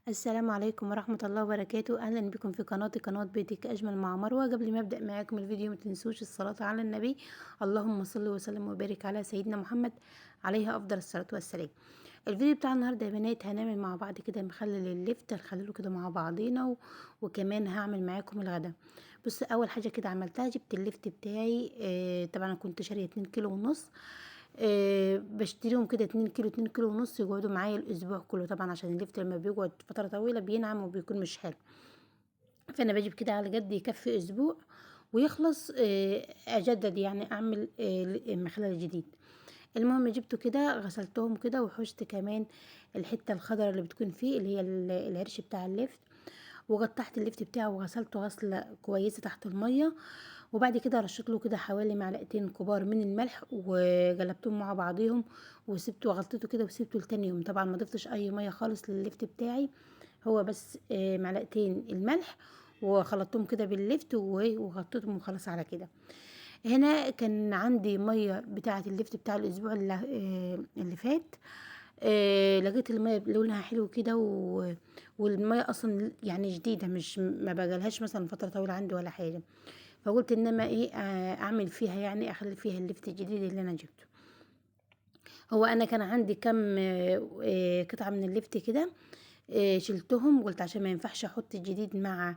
السلام عليكم ورحمة الله وبركاته. أهلا بكم في قناتي، قناة بيتك أجمل مع مروة. قبل ما أبدأ معاكم الفيديو ما تنسوش الصلاة على النبي، اللهم صل وسلم وبارك على سيدنا محمد عليه أفضل الصلاة والسلام. الفيديو بتاع النهاردة يا بنات هنعمل مع بعض كده مخلل اللفت، هنخلله كده مع بعضينا وكمان هعمل معاكم الغدا. بص، أول حاجة كده عملتها جبت اللفت بتاعي، طبعا أنا كنت شارية 2.5 كيلو، بشتريهم كده 2 كيلو، 2 كيلو ونص، يقعدوا معايا الاسبوع كله. طبعا عشان اللفت لما بيقعد فترة طويلة بينعم وبيكون مش حلو، فانا بجيب كده على قد يكفي اسبوع ويخلص، اجدد يعني اعمل مخلل جديد. المهم جبته كده غسلتهم كده وحشت كمان الحتة الخضراء اللي بتكون فيه اللي هي العرش بتاع اللفت، وقطعت اللفت بتاعه وغسلته غسله كويسة تحت المية، وبعد كده رشيت له كده حوالي معلقتين كبار من الملح وقلبتهم مع بعضيهم وسبته وغطيته كده وسبته لتاني يوم. طبعا ما ضفتش اي مية خالص لللفت بتاعي، هو بس معلقتين الملح وخلطتهم كده باللفت وغطيتهم وخلاص على كده. هنا كان عندي مية بتاعه اللفت بتاع الاسبوع اللي فات، لقيت المية لونها حلو كده والمية اصلا يعني جديدة، مش ما بقالهاش مثلا فترة طويلة عندي ولا حاجة، فقلت انما ايه، اعمل فيها يعني اخلي فيها اللفت الجديد اللي انا جبته. هو انا كان عندي كم قطعه من اللفت كده، شلتهم، قلت عشان ما ينفعش احط الجديد مع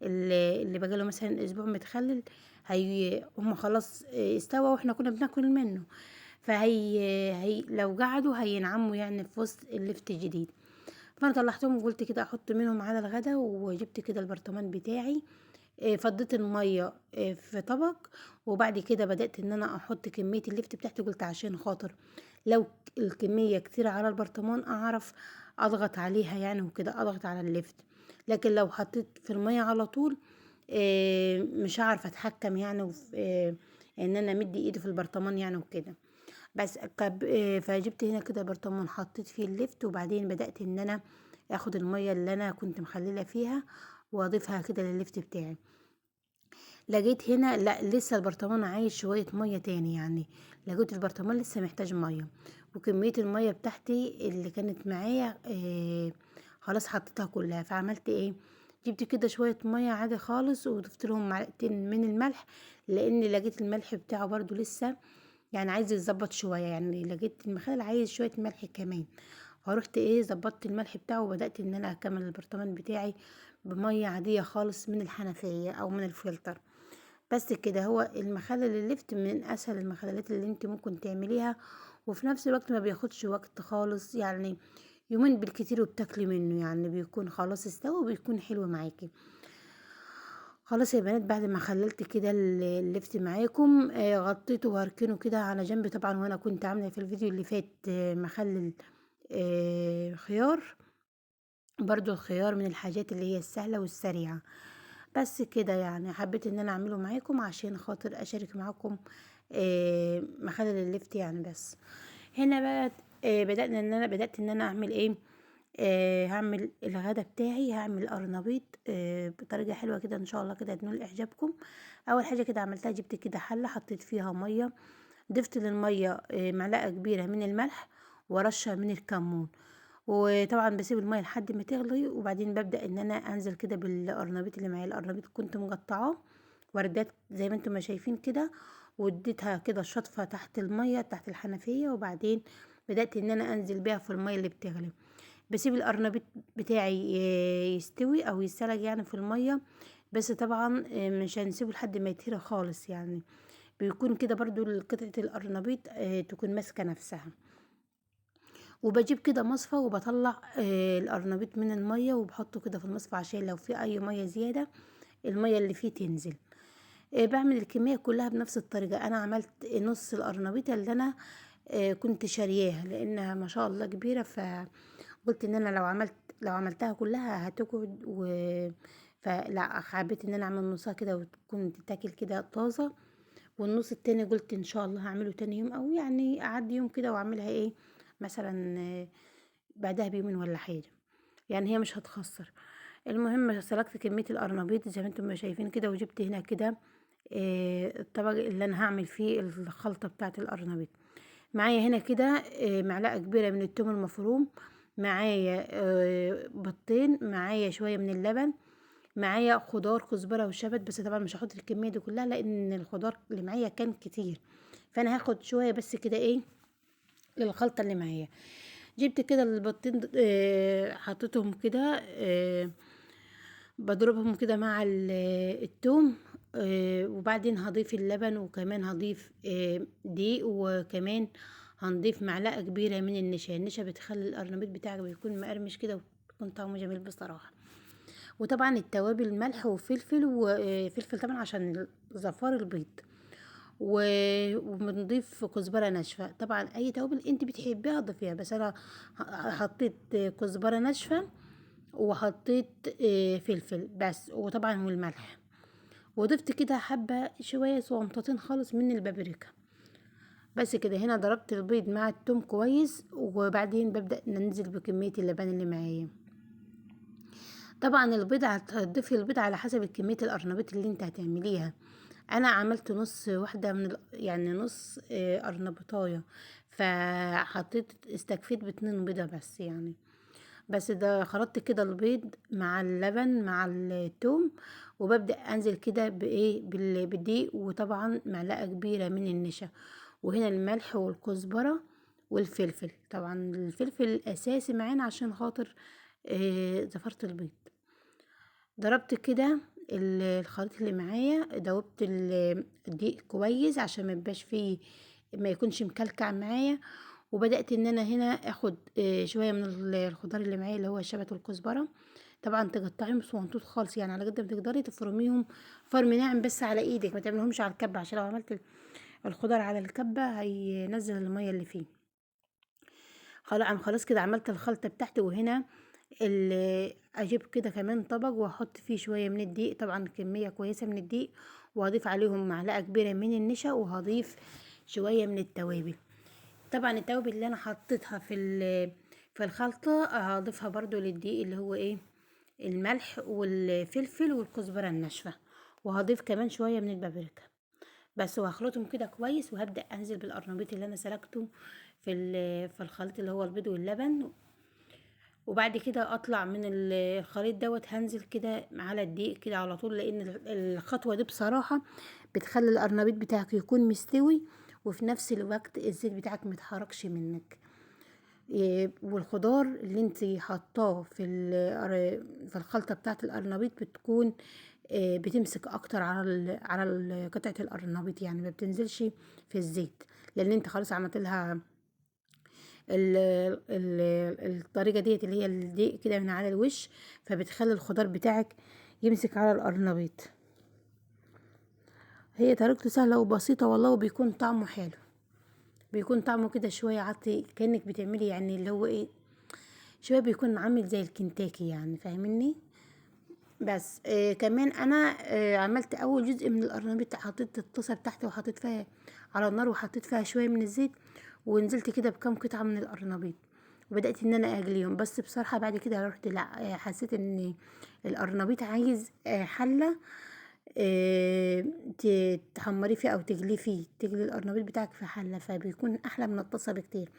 اللي بقاله مثلا اسبوع متخلل، هي هم خلاص استوى واحنا كنا بناكل منه، فهي هي لو قعدوا هينعموا يعني في وسط اللفت الجديد. فانا طلعتهم وقلت كده احط منهم على الغدا، وجبت كده البرطمان بتاعي، فضيت المية في طبق، وبعد كده بدات ان انا احط كمية اللفت بتاعتي، قلت عشان خاطر لو الكمية كتير على البرطمان اعرف اضغط عليها يعني وكده، اضغط على اللفت، لكن لو حطيت في المية على طول مش هعرف اتحكم يعني ان انا مدي ايدي في البرطمان يعني وكده. بس فجبت هنا كده برطمان حطيت فيه اللفت، وبعدين بدأت ان انا اخد المية اللي انا كنت مخلله فيها واضيفها كده لللفت بتاعي. لقيت هنا لا لسه البرطمان عايز شوية مية تاني، يعني لقيت البرطمان لسه محتاج مية، وكمية المية بتاعتي اللي كانت معايا خلاص حطيتها كلها. فعملت ايه، جبت كده شوية مية عادي خالص وضفت لهم معلقتين من الملح، لان لقيت الملح بتاعه برضو لسه يعني عايز يتظبط شوية، يعني لقيت المخلل عايز شوية ملح كمان، فروحت ايه ظبطت الملح بتاعه، وبدأت ان انا اكمل البرطمان بتاعي بمية عادية خالص من الحنفية او من الفلتر. بس كده. هو المخلل اللفت من اسهل المخللات اللي انت ممكن تعمليها، وفي نفس الوقت ما بياخدش وقت خالص، يعني يومين بالكتير وبتاكلي منه، يعني بيكون خلاص استوى وبيكون حلو معاكي. خلاص يا بنات، بعد ما خللت كده اللفت معاكم، غطيته وهركنه كده على جنب. طبعا وانا كنت عامله في الفيديو اللي فات مخلل خيار، برضو الخيار من الحاجات اللي هي السهلة والسريعه. بس كده يعني حبيت ان انا اعمله معاكم عشان خاطر اشارك معاكم مخلل اللفت يعني. بس هنا بقى بدأت ان انا اعمل ايه، هعمل الغدا بتاعي، هعمل قرنبيط بطريقة حلوة كده ان شاء الله كده تنول اعجابكم. اول حاجة كده عملتها جبت كده حله حطيت فيها مية، ضفت للمية معلقه كبيرة من الملح ورشه من الكمون، وطبعا بسيب المية لحد ما تغلي، وبعدين ببدا ان انا انزل كده بالقرنبيط اللي معايا. القرنبيط كنت مقطعاه وردات زي ما انتم ما شايفين كده، واديتها كده شطفه تحت المية تحت الحنفية، وبعدين بدات ان انا انزل بيها في المية اللي بتغلي. بسيب القرنبيط بتاعي يستوي او يتسلق يعني في المية، بس طبعا مش هنسيبه لحد ما يتهري خالص، يعني بيكون كده برضو قطعه القرنبيط تكون ماسكه نفسها. وبجيب كده مصفى وبطلع القرنبيط من المية وبحطه كده في المصفى عشان لو في اي مية زيادة المية اللي فيه تنزل. بعمل الكمية كلها بنفس الطريقة. انا عملت نص القرنبيطه اللي انا كنت شارياها لانها ما شاء الله كبيرة، فقلت ان انا لو عملتها كلها هتقعد فلا حبيت ان انا اعمل نصها كده وتكون تتاكل كده طازة، والنص التاني قلت ان شاء الله هعمله تاني يوم، او يعني اعدي يوم كده واعملها ايه مثلا بعدها بيومين ولا حاجة، يعني هي مش هتخسر. المهم سلقت كمية القرنبيط زي ما انتم ما شايفين كده، وجبت هنا كده الطبق اللي انا هعمل فيه الخلطة بتاعه القرنبيط. معايا هنا كده معلقه كبيرة من الثوم المفروم، معايا بيضتين، معايا شوية من اللبن، معايا خضار كزبره وشبت، بس طبعا مش هحط الكمية دي كلها لان الخضار اللي معايا كان كتير، فانا هاخد شوية بس كده ايه للخلطه اللي معايا. جبت كده البيضتين حطيتهم كده، بضربهم كده مع التوم، وبعدين هضيف اللبن، وكمان هضيف دقيق، وكمان هنضيف معلقه كبيرة من النشا. النشا بتخلي القرنبيط بتاعك بيكون مقرمش كده وبيكون طعمه جميل بصراحة. وطبعا التوابل ملح وفلفل، وفلفل طبعا عشان زفار البيض، وبنضيف كزبره ناشفة. طبعا اي توابل انت بتحبيها ضيفيها، بس انا حطيت كزبره ناشفة وحطيت فلفل بس، وطبعا والملح، وضفت كده حبه شوية صغنطتين خالص من البابريكا بس كده. هنا ضربت البيض مع التوم كويس، وبعدين ببدا ننزل بكمية اللبن اللي معايا. طبعا البيض هتضيفي البيض على حسب كمية القرنبيط اللي انت هتعمليها. انا عملت نص واحدة من يعني نص قرنبيطايه، فحطيت استكفيت ب2 بيضة بس يعني. بس ده خلطت كده البيض مع اللبن مع التوم، وببدا انزل كده بايه بالدقيق، وطبعا معلقه كبيرة من النشا، وهنا الملح والكزبره والفلفل. طبعا الفلفل الاساسي معانا عشان خاطر زفره البيض. ضربت كده الخليط اللي معايا، دوبت الدقيق كويس عشان ما يبقاش فيه، ما يكونش مكلكع معايا. وبدات ان انا هنا اخد شوية من الخضار اللي معايا اللي هو الشبت والكزبره. طبعا تقطعيهم صغنطوط خالص، يعني على قد ما تقدري تفرميهم فرم ناعم بس على ايدك، ما تعمليهمش على الكبه، عشان لو عملت الخضار على الكبه هينزل المية اللي فيه. خلاص كده عملت الخلطة بتاعتي. وهنا اجيب كده كمان طبق واحط فيه شوية من الدقيق، طبعا كمية كويسة من الدقيق، وهضيف عليهم معلقه كبيرة من النشا، وهضيف شوية من التوابل. طبعا التوابل اللي انا حطيتها في الخلطة هضيفها برضو للدقيق اللي هو ايه الملح والفلفل والكزبره الناشفه، وهضيف كمان شوية من البابريكا بس، وهخلطهم كده كويس. وهبدا انزل بالقرنبيط اللي انا سلكته في الخليط اللي هو البيض واللبن. وبعد كده اطلع من الخليط دوت، هنزل كده على الدقيق كده على طول، لان الخطوة دي بصراحة بتخلي القرنبيط بتاعك يكون مستوي، وفي نفس الوقت الزيت بتاعك متحركش منك. والخضار اللي انت حطاه في الخلطة بتاعه القرنبيط بتكون بتمسك اكتر على قطعه القرنبيط، يعني ما بتنزلش في الزيت، لان انت خلاص عملت لها الطريقة ديت اللي هي الدقيق كده من على الوش، فبتخلي الخضار بتاعك يمسك على القرنبيط. هي طريقته سهلة وبسيطة والله، وبيكون طعمه حلو، بيكون طعمه كده شوية عطي، كانك بتعملي يعني اللي هو ايه شوية، بيكون عامل زي الكنتاكي يعني، فاهميني؟ بس كمان انا عملت اول جزء من القرنبيط، حطيت الطاسه بتاعتي وحطيت فيها على النار، وحطيت فيها شوية من الزيت، ونزلت كده بكام قطعه من القرنبيط، وبدات ان انا اغليهم. بس بصراحة بعد كده رحت لا، حسيت ان القرنبيط عايز حله تحمريه فيه او تجليه فيه، تجلي القرنبيط بتاعك في حله، فبيكون احلى من الطاسه بكتير.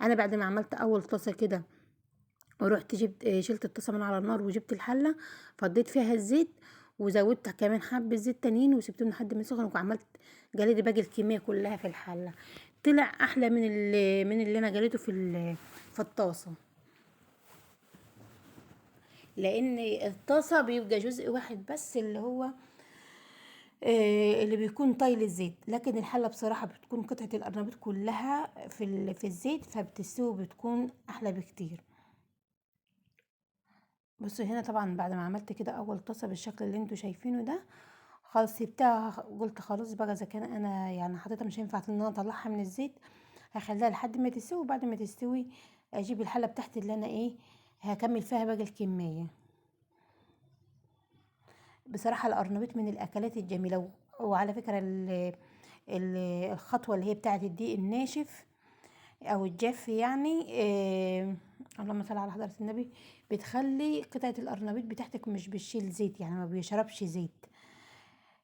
انا بعد ما عملت اول طاسه كده ورحت جبت شلت الطاسه من على النار وجبت الحلة، فضيت فيها الزيت وزودت كمان حبه زيت تانيين، وسبتهم لحد ما سخن، وعملت جليت باقي الكمية كلها في الحلة. طلع احلى من اللي انا جليته في الطاسه، لان الطاسه بيبقى جزء واحد بس اللي هو اللي بيكون طايل الزيت، لكن الحلة بصراحة بتكون قطعه القرنبيط كلها في الزيت، فبتستوي وبتكون احلى بكتير. بصوا هنا طبعا بعد ما عملت كده اول طاسه بالشكل اللي انتوا شايفينه ده، خلاص سبتها، قلت خلاص بقى اذا كان انا يعني حطيتها مش هينفع ان انا اطلعها من الزيت، هخليها لحد ما تستوي، وبعد ما تستوي اجيب الحلة بتاعتي اللي انا ايه هكمل فيها باقي الكمية. بصراحة القرنبيط من الاكلات الجميلة، وعلى فكرة الخطوة اللي هي بتاعه الدقيق الناشف او الجاف يعني، اللهم صل على حضرة النبي، بتخلي قطعة القرنبيط بتاعتك مش بتشيل زيت، يعني ما بيشربش زيت.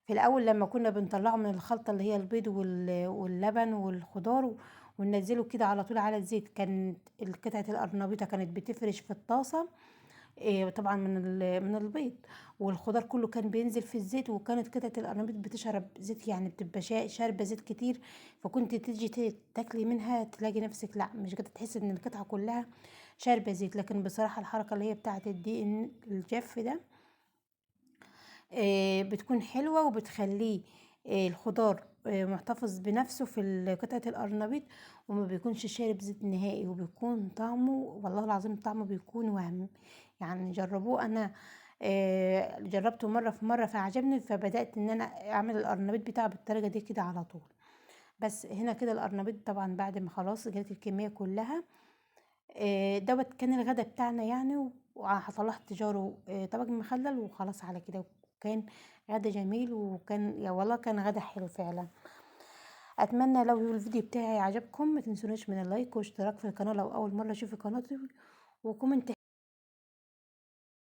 في الاول لما كنا بنطلعه من الخلطة اللي هي البيض واللبن والخضار وننزله كده على طول على الزيت، كانت قطعه القرنبيطه كانت بتفرش في الطاسه، طبعا من البيض، والخضار كله كان بينزل في الزيت، وكانت قطعه القرنبيط بتشرب زيت، يعني بتبقى شاربه زيت كتير، فكنت تيجي تاكلي منها تلاقي نفسك لا مش قادرة، تحسي ان القطعة كلها شاربه زيت. لكن بصراحة الحركة اللي هي بتاعه الدقيق الجاف ده بتكون حلوة، وبتخليه الخضار محتفظ بنفسه في قطعه القرنبيط، وما بيكونش شارب زيت نهائي، وبيكون طعمه والله العظيم طعمه بيكون وهم. يعني جربوه، انا جربته مرة في مرة فعجبني، فبدات ان انا اعمل القرنبيط بتاعه بالطريقة دي كده على طول. بس هنا كده القرنبيط طبعا بعد ما خلاص جات الكمية كلها، دوت كان الغدا بتاعنا يعني، وطلعت جاره طبق مخلل وخلاص على كده. كان غدا جميل، وكان يا والله كان غدا حلو فعلا. اتمنى لو الفيديو بتاعي عجبكم ما تنسوناش من ال like واشتراك في القناة لو اول مرة تشوفي قناتي، و comment